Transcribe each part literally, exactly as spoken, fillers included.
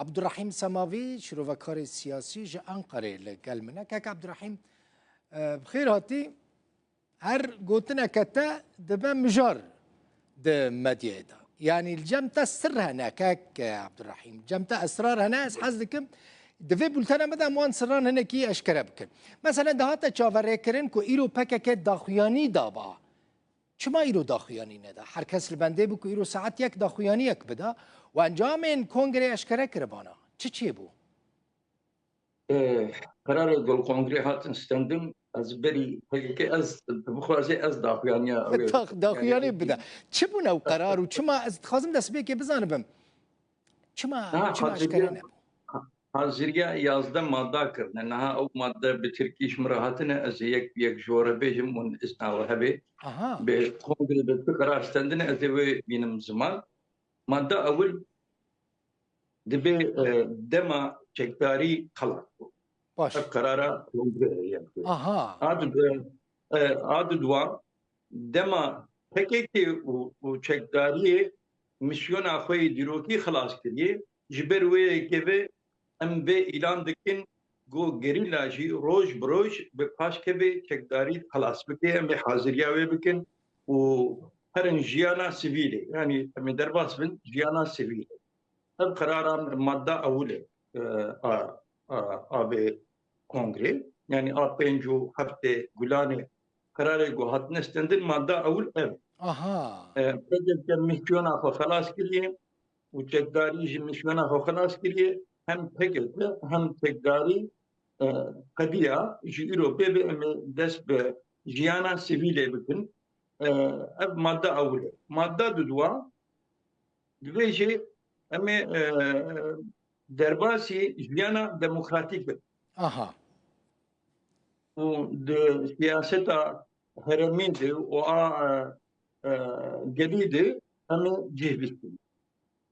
Abdurrahîm Semavî, şîrovekarê siyasî ji Enqerê li gel min e. Kek Abdurrahîm, e, bi xêr hatî. Her gotineke te dibe mijar di medyayê de. Yanî li cem te sir hene, kek Abdurrahîm. Li cem te esrar hene, ez hez dikim di vê bultena me de em wan sirran hinekî eşkere bikin. Meselen, dihate çaverêkirin ku îro P K K daxuyanî daba. Çima îro daxuyanî neda? Her kes li bendê bû ku îro saet yek daxuyaniyek bida û encamên kongrê eşkere kiribana. Çi çêbû? E, qerarê ku li kongrê hatin stendin, ez berî P K K ez, bixwaze ez daxuyaniya wê bikim. Dax-, daxuyanî Yani bide. Çi bûne ew qerar û çima, ez dixwazim destpêkê bizanibim. Çima, çima eşkere nebû? Haziriya yazdeh madda kirine. Niha ew madde bi tirkî ji min re hatine, ez ê yek bi yek ji we re bêjim û îzna we hebe. Aha. Bi kongrê bi çi qerar stendine, ez ê wê bînim ziman. Madde ewil dibê, e, dema çekdarî xelas bû. Baş. Ev qerara kongrê heye. Aha. A du-, e, e, a du-, dua dema P K K û, û çekdariyê misyona xwe yê dîrokî xilas kiriye. Ji ber wê yekê ve em vê îlan dikin ku gerîla jî roj bi roj bi paşkevê çekdarî xilas bike. Em ê haziriya wê bikin û herin jiyana sivîlê. Yanî em ê derbas bin jiyana sivîlê. Ev qerara madda ewil e, e, a, a, a vê kongrê. Yanî a pênc û heftê Gulanê qerarê ku hatine stendin madda ewil ev. Aha. E, P K K misyona xwe xelas kiriye û çekdarî jî misyona xwe xelas kiriye. Hem P K K hem çekdarî, e, qediya ji îro pê ve em ê dest bi jiyana sivîlê bikin. E, ev madda ewil e. Madda dudua, Dibêje em ê, e, derbasî jiyana demokratîk bin. Aha. Û di siyaseta herêmî de û a, e, e, gelî de em ê cih bistînin.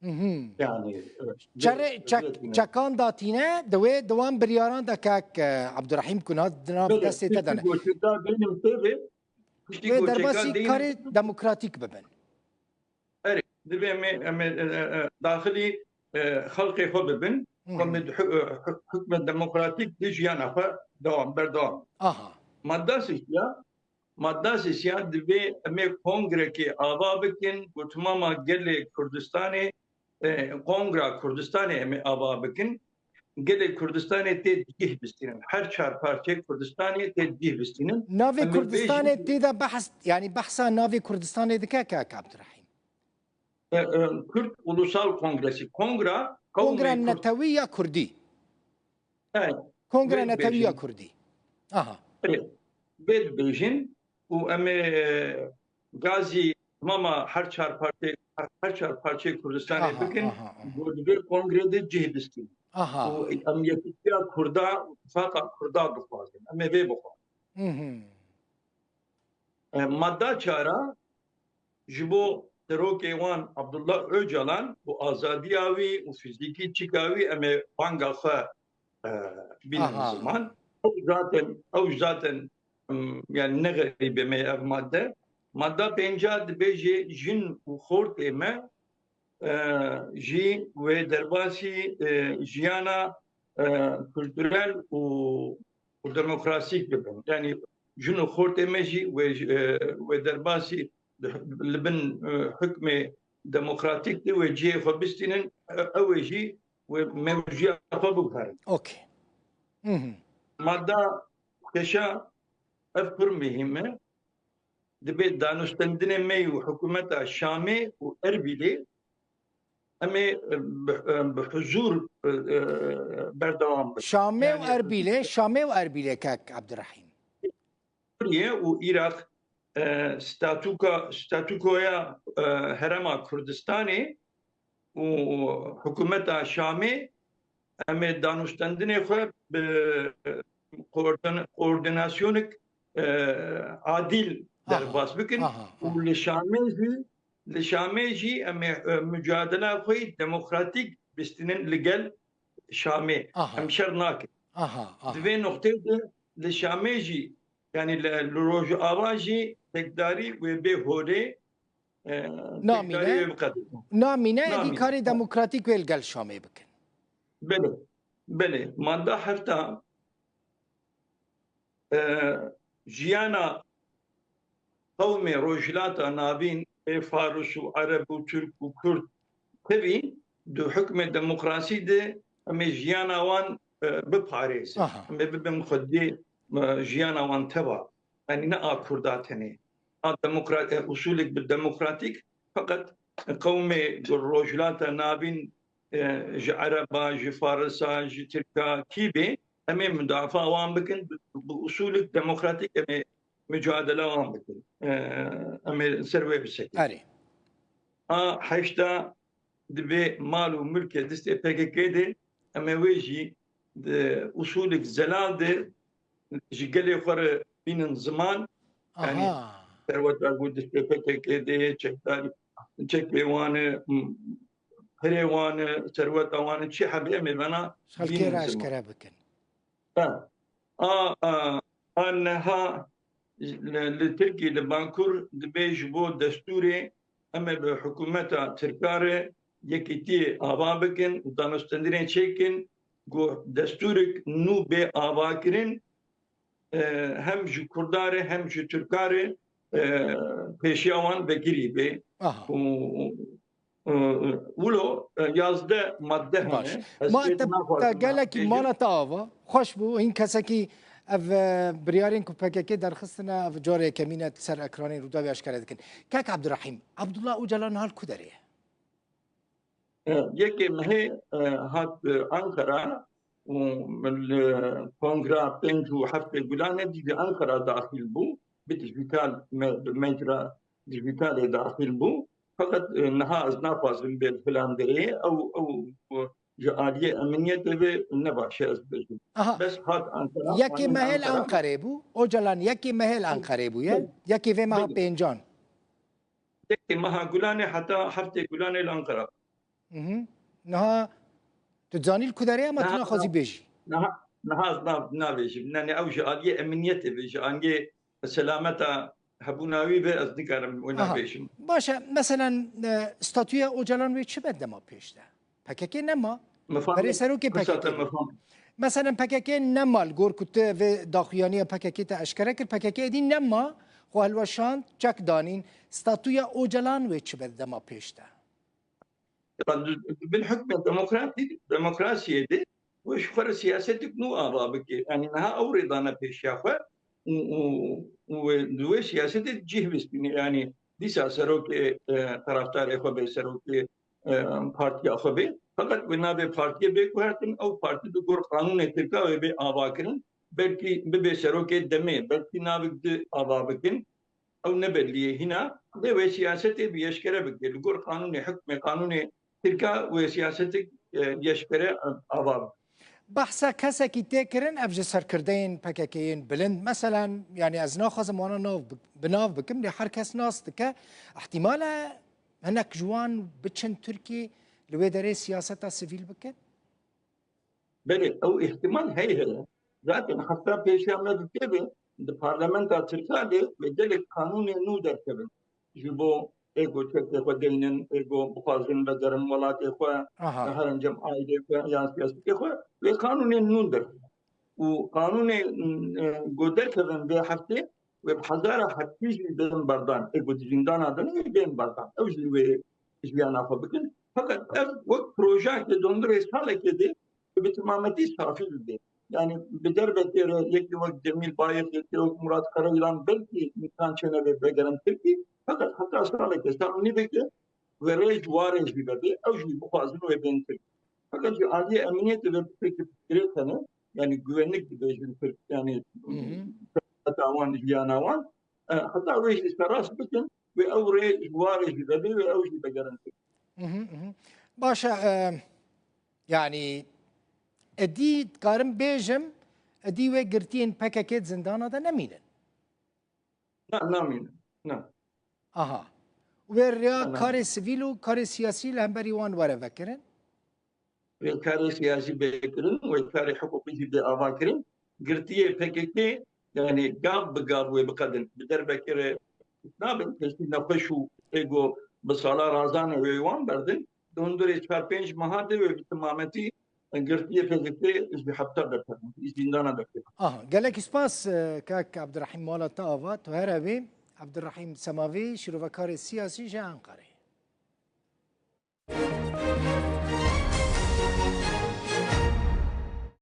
Mhm. Yani, e, Çerê vê, çek-, vê çekan datîne, di wê, di wan biryaran de kek, e, Abdurrahîm Kuna di nav destê te de ne. Piştî goçeka deynim tê ve, piştî goçeka deynim. Wê derbasî karê demokratîk bibin. Erê, divê em ê, em ê, e, e, e, daxilî, e, xelkê xwe bibin, Hı hı. ku em ê di huk-, e, huk-, hukme demokratîk di jiyana xwe dewam, berdewam. Aha. Madda sêsiya, madda sêsiya divê em ê kongrekê ava bikin, ku timama gelê Kurdistanê, e, kongra Kurdistanê em ê ava bikin. Gelê Kurdistanê tê cih bistînin. Her çar parçeyê Kurdistanê tê cih bistînin. Navê Kurdistanê tê de behs, yani behsa navê Kurdistanê dike kek Abdurrahîm? E, e, Kürt Ulusal Kongresi. Kongra Kongra Netewî ya Kurdî. Evet. Kongra Netewî ya Kurdî. Aha. Evet. Vê dibêjin û em ê gazî mama her çar parçe, her çar parçeyê Kurdistanê bikin, aha, aha. Ku di vê kongrê de cih bistîn. Aha. Û em yekîtiya Kurda, tifaqa Kurda dixwazin. Em ê vê bixwazin. Hı hı. E, madda çara ji bo serokê wan Abdullah Ocalan û azadiya wî û fîzîkî çîka wî em ê banga xwe, e, bînin ziman. Ew zaten, ew zaten, em, yani ne xerîbê me ev madde. Madda pênca dibêje jin û xortê me, e, jî wê derbasî, e, jiyana, e, kulturel û, û demokrasîk bibin. Yani jin û xortê me jî wê, e, wê derbasî li bin, e, hukmê demokratîk de wê cihê xwe bistînin, e, ew ê jî wê mewjiya xwe biguherin. Okey. Hı hı. Madda şeşa, ev pir muhîm e. Dibê danûstendinê me û hikûmeta Şamê û Erbîlê em ê, e, bi, e, bi huzûr, e, e, berdewam bikin. Şamê û Erbîlê, Şamê û Erbîlê kek Abdurrahîm. Sûriye û Iraq, e, statuka, statukoya, e, Herêma Kurdistanê û hikûmeta Şamê, em ê danûstendinê xwe bi koordin-, koordinasyonik, e, adîl derbas bikin û li Şamê jî, li Şamê jî em ê, e, mucadela xwe yî demokratîk bistînin li gel Şamê. Em şer nakin. Aha, aha. Di vê noqtê de li Şamê jî, yani li, li Rojava jî çekdarî wê bê holê, e, namîne, çekdarî wê biqedin. Namîne, êdî karê demokratîk wê li gel Şamê bikin. Belê, belê. Madda hefta, e, jiyana qewmê Rojhilata Navîn, ê Faris û Ereb û Tirk û Kurd, tevî di hukmê demokrasî de em ê jiyana wan, e, biparêzin. Aha. Em ê bibin xwediyê, e, jiyana wan teva. Yanî ne a Kurda tenê. A demokra-, e, usulek bi demokratîk, feqet qewmê Rojhilata Navîn, e, ji Ereba, ji Farisa, ji Tirka kî bê, em ê mudafaa wan bikin, bi, bi usulek demokratîk em ê mücadele wan bikin. E, em ê ser wê bisekin. Erê. A heşta divê mal û milkê distê P K K de, em ê wê jî di usulek zelal de ji gelê xwe re bînin ziman. Yanî Aha. serweta ku distê P K K de ye, çekdar, çekê wan e, m-, hirê wan e, serweta wan e, çi hebe em ê vena Xelkê bînin re ziman. eşkere bikin. Ha. A, a, a niha li, li Tirkî, li Bakur dibê ji bo destûrê em ê bi hikûmeta Tirka re yekîtiyê ava bikin û danûstendirên çêkin ku destûrek nû bê avakirin, e, hem ji Kurda re hem ji Tirka re, e, pêşiya wan vekirî bê. Aha. Û, û, û, wilo, e, yazdeh madde Baş. hene. Ez Ma pê te, naxwazim te gelekî bêjim. Mala te ava. Xweş bû. Hîn kesekî ev, e, biryarên ku P K K derxistine, ev cara yekemîn e ser ekranên Rûdawê eşkere dikin. Kek Abdurrahîm, Abdullah Ocalan hal ku derê ye? E, yekê mehê, e, hat, e, Ankara û li kongra pênc û heftê Gulanê dî li Ankara daxil bû. Bi dijital, me-, bi mecra dijitalê daxil bû. Feqet, e, niha ez naxwazim bê li filan derê. Ew, ew, e, ji aliyê eminiyetê vê ne baş e ez bêjim. Aha. Bes hat Ankara, Yekê mehê li Ankarê bû. Ocalan yekê mehê li Ankarê bû, ye? Belê. Yekê vê meha Belê. pêncan. Yekê meha Gulanê heta heftê Gulanê li Ankara. Mhm. Niha tu zanî li ku derê ye, ama tu Niha, naxwazî bêjî. niha, niha ez nav-, navêjim. Ne, ne, ew ji aliyê eminiyetê ve, ji aliyê selameta hebûna wî ve ez nikarim wê Aha. navêjim. Baş e, meselen, e, statûya Ocalan wê çi be dema pêş de? P K K nema. Mefam-, Berê serokê P K K. Meselen P K K nema, li gor ku tu vê daxuyaniya P K K te eşkere kir, P K K êdî nema, xwe hilweşand, çek danîn. Statûya Ocalan wê çi be dema pêş de? Ya, di, di bin hukmê demokratîk, demokrasiyê de wê ji xwe re siyasetik nû ava bike. Yanî niha ew rê dane pêşiya xwe û, û, û wê, di wê siyasetê cih bistîne. Yanî dîsa serokê, e, taraftarê xwe be, serokê, e, partiya xwe be. Feqet wê navê partiyê bê guhertin, ew partî bi gor qanûnê Tirka wê bê ava kirin. Belkî bibe serokê demê, belkî navik di ava bikin. Ew ne bellî ye hîna. Lê wê siyasetê bi yeşkere bike. Li gor qanûnê, hukmê qanûnê Tirka wê siyasetik, e, yeşkere, e, ava bike. Behsa kesekî tê kirin, ev ji serkirdeyên P K K yên bilind. Meselen, yanî ez naxwazim wana nav bi-, bi nav bikim, lê her kes nas dike. Îhtîmal e hinek ji wan biçin Tirkiyê, li wê derê siyaseta sivîl bikin? Belê, ew îhtimal heye. Zaten heta pêşiya me bi pê ve di parlamenta Tirka de wê gelek qanûnên nû derkevin. Ji bo ê ku çekê xwe deynin, ê ku bixwazin vegerin welatê xwe, Aha. her encam aîdê xwe yan siyasetê xwe, wê qanûnên nû derkevin. Û qanûnê, e, ku derkevin vê heftê, wê bi hezara heftî jî bên berdan. Ê ku di zîndana de ne, wê bên berdan. Ew jî wê jiyana xwe bikin. Feqet ev wek projeyeke dondurê salekê de bi timametî safî bibe. Yanî bi derbekê re yekî wek Cemîl Bayik, yekî wek Murat Karayilan belkî îmkan çênebe vegerin Tirkî. Feqet heta salekê, sal û nîvekê wê rê ji warê jî vebe. Ew jî bixwazin wê bên Tirkî. Feqet ji aliyê eminiyetê ve tiştekî girêt hene. Yanî güvenlik dibêjin Tirk, yanî Hı hı. heta wan, jiyana wan. E, heta wê jî serast bikin, wê ew rê ji warê jî vebe, wê ew jî vegerin Tirk. Hı hı, hı hı. Baş e, e, yanî, edî dikarim bêjim, edî wê girtiyên P K K di zindana de nemînin? Na, namînin. Na. Aha. Wê rêya Na. karê sivîl û karê siyasî li hemberî wan were vekirin? Wê karê siyasî bê kirin, wê karê hiqûqî jî bê ava kirin. Girtiyê P K K, yanî gav bi gav wê biqedin. Bi derbekê re nabin, kesî nexweş û ê ku bi sala razan e wê wan berdin. Di hundirê çar pênc meha de wê bi timametî Girtiyê P K K ji hepsa derkevin, ji zîndana derkevin. Aha, gelek spas, e, kak Abdurrahîm, mala te ava, tu here bî. Abdurrahîm Semavî, şîrovekarê siyasî ji Enqerê.